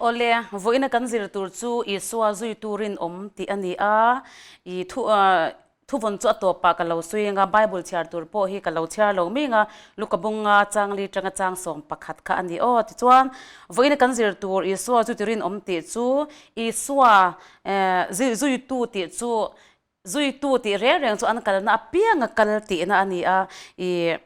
Awle, vawiina kan zir tur chu Isua zuitu rinawm tih a ni a, i thu thuvawn chu a tawpah ka lo sawi anga Bible chhiar tur pawh hi ka lo chhiar lo ming a, Luka bunga changli tanga chang 11 kha a ni aw. Tichuan, vawiina kan zir tur Isua zuitu rinawm tih chu Isua zuitu tih chu zuitu tih reng reng chu an kalna apianga kal tihna a ni a, i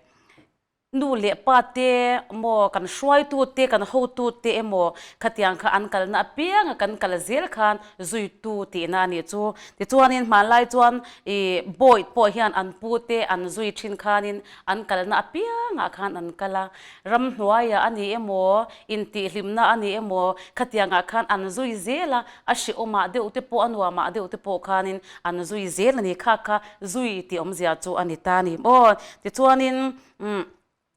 Nu leh pa te emaw, kan hruaitu te, kan hotu te emaw khatiang kha an kalna apianga kan kal zel khan zuitu tihna a nih chu. Tichuanin hmanlai chuan ih bawih pawh hian an pu te an zui thin khanin an kalna apiangah khan an kal a, ramhnuaiah a ni emaw, intihhlimna a ni emaw khatiangah khan an zui zel a, a hrehawmah deuh te pawh a nuamah deuh te pawh khanin an zui zel a ni kha kha zui tih awmzia chu a ni ta a ni maw. Tichuanin umm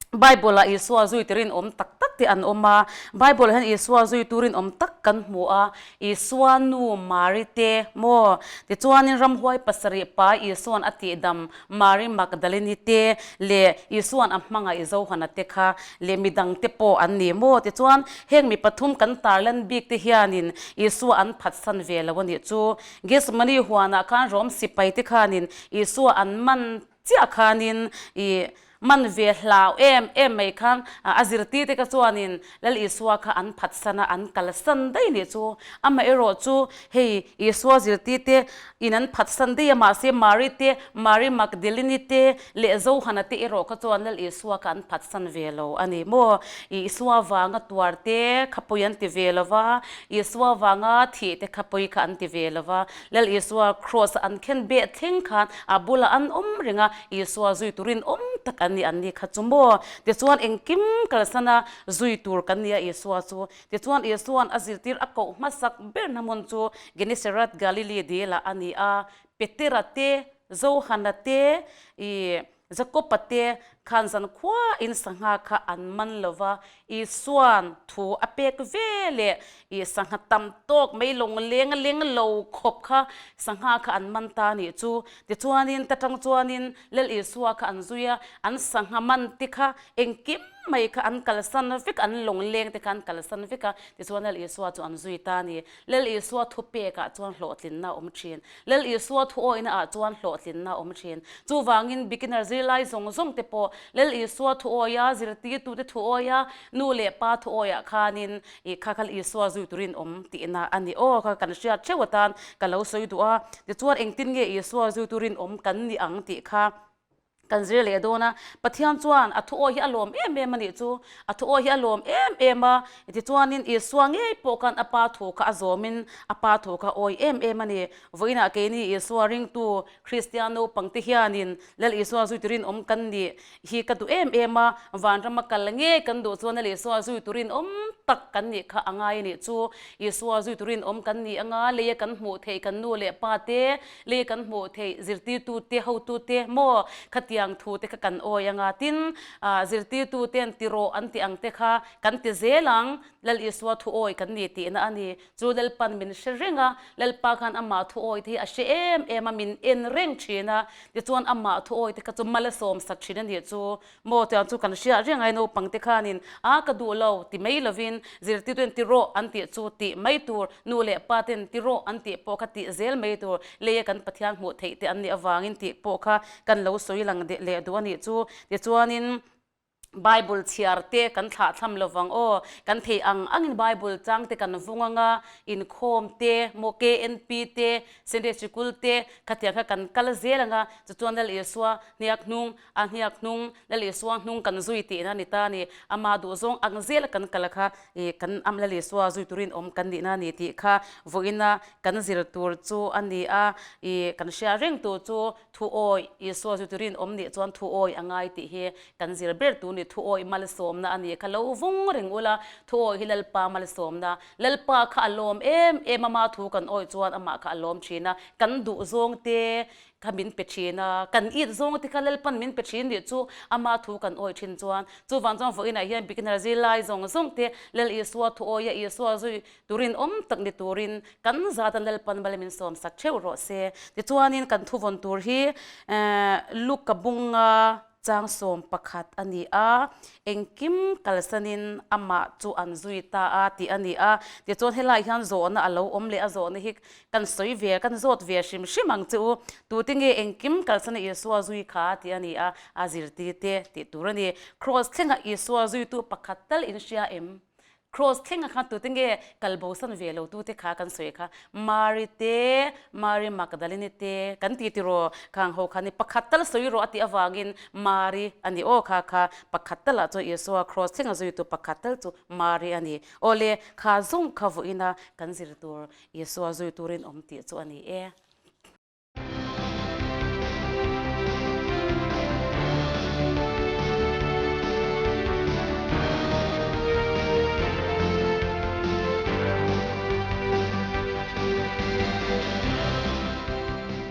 Bible ah Isua zui ti rinawm tak tak te an awm a, Bible ah hian Isua zui tu rinawm tak kan hmu a, Isua nu Mari te maw, tichuanin ramhuai pasarih pa Isuan a tihdam Mari Magdalene te leh Isuan a hmangaih Johana te kha leh midang te pawh an ni maw? Tichuan, heng mi pathum kan tarlan bik te hianin Isua an phatsan ve lo a nih chu. Gethsemane huanah khan Rom sipai te khanin Isua an man chiah khanin ih man ve hlau em em mai khan a zirtir te kha chuanin Lal Isua kha an phatsan a, an kalsan daih nih chu. Amaherawh chu hei Isua zirtir te in an phatsan daih a, mahse Mari te, Mari Magdalene te leh Johana te erawh kha chuan Lal Isua kha an phatsan ve lo a ni maw? Isua vanga tuar te kha pawi an ti ve lo va, Isua vanga thih te kha pawi kha an ti ve lo va, Lal Isua kraws a an khen beh thleng khan a bulah an awm reng a, Isua zui turin awm tak an ni an ni kha chu maw? Tichuan engkim kalsana zui tur kan ni a Isua chu. Tichuan Isua'n a zirtir a koh hmasak berna hmun chu Genesaret Galilee dilah a ni a, Petera te, Johana te, ih Jakoba te khan zan khua in sangha kha an man lo va, Isua'n thu a pek ve leh ih sangha tam tawk mai lawng leng leng lo khawp kha sangha kha an man ta nih chu. Tichuanin ta tang chuanin Lal Isua kha an zui a, an sangha man te kha engkim mai kha an kalsan vek, an lawng leng te kha an kalsan vek a, tichuan Lal Isua chu an zui ta a ni. Lal Isua thupekah chuan hlawhtlinna a awm thin. Lal Isua thuawihna ah chuan hlawhtlinna a awm thin. Chuvangin beginner zirlai zawng zawng te pawh Lal Isua thuawia, zirtirtute thuawia, nu leh pa thuawiah khanin ih kha kha Isua zui turin awm tihna a ni aw. Kha kan hriat theuh atan ka lo sawi duh a. Tichuan engtin nge Isua zui turin awm kan ni ang tih kha Kan zir leh dawn a, Pathian chuan a thuawi hi a lawm em em a nih chu. A thuawi hi a lawm em em a, tichuanin Isua ngei pawh khan a Pa thu kha a zawmin a Pa thu kha a awi em em a ni. Vawiinah keini Isua ringtu Kristian naupangte hianin Lal Isua zui turin awm kan nih hi ka duh em em a, vanrama kal ngei kan duh chuan Lal Isua zui turin awm tak kan nih kha a ngai a nih chu. Isua zui turin awm kan nih anga leia kan hmuh theih kan nu leh pa te, Lei kan hmuh theih zirtirtute, hotute maw khatiang thute kha kan awi anga tin zirtirtuten ti rawh an ti ang te kha kan ti zel ang, Lal Isua thu awi kan ni tihna a ni. Chu Lalpan min hre reng a, Lalpa khan amah thu awi te hi a hre em em a, min en reng thin a, tichuan amah thu awi te kha chu mal a sawm sak thin a nih chu. Maw tiang chu kan hriat reng ai naupang te khanin a ka duh lo ti mai lovin zirtirtuin ti rawh an tih chu tih mai tur, nu leh pa ten ti rawh an tih pawh kha tih zel mai tur, leia kan Pathian hmuh theih te an nih avangin tih pawh kha kan lo sawi lang leh duh a nih chu. Tichuanin Bible chhiar te kan thlah thlam lovang aw, kan theih ang angin Bible chang te kan vung anga inkhawm te maw KNP te Sunday Sikul te khatiang kha kan kal zel anga chuchuan Lal Isua hniak hnung A hniak hnung, Lal Isua hnung kan zui tihna a ni ta a ni. Ama duhzawng ang zela kan kal kha ih kan am Lal Isua zui turin awm kan nihna a ni tih kha vawiina kan zir tur chu a ni a. Ih kan hria reng tur chu thuawi, Isua zui turin awm nih chuan thuawi a ngai tih hi kan zir ber tur a ni. Thuawi malsawmna a ni kha lo vung reng ula, thuawi hi Lalpa malsawmna. Lalpa kha a lawm em em a, ma thu kan awih chuan amah kha a lawm thin a, kan duhzawng te Kha min pe thin a, kan it zawng te kha Lalpan min pe thin nih chu ama thu kan awi thin chuan chuvang chuan vawiinah hian beginner zirlai zawng zawng te Lal Isua thu awia Isua zui turin awm tak ni turin kan zatan Lalpan mal min sawm sak theuh rawh se. Tichuanin kan thu vawn tur hi Luka bunga. Chang 11 a ni a, engkim kalsanin amah chu an zui ta a tih a ni a. Tichuan helaiah hian zawhna a lo awm leh a, zawhna hi kan sawi ve, kan zawt ve hrim hrim ang che u. Tute nge engkim kalsana Isua zui kha tih a ni a, a zirtirte tih tur a ni. Kraws thlenga Isua zuitu pakhat tal in hria em? Kraws thlenga khan tute nge kal bosan ve lo tute kha kan sawi kha? Mari te, Mari Magdalene te kan ti tiraw khang ho kha ni pakhat tal sawi rawh a tih avangin Mari a ni aw kha kha pakhat talah chuan Isua kraws thlenga zuitu pakhat tal chu Mari a ni. Awle, kha zawng kha vawiina kan zir tur Isua zui turin awm tih chu a ni e.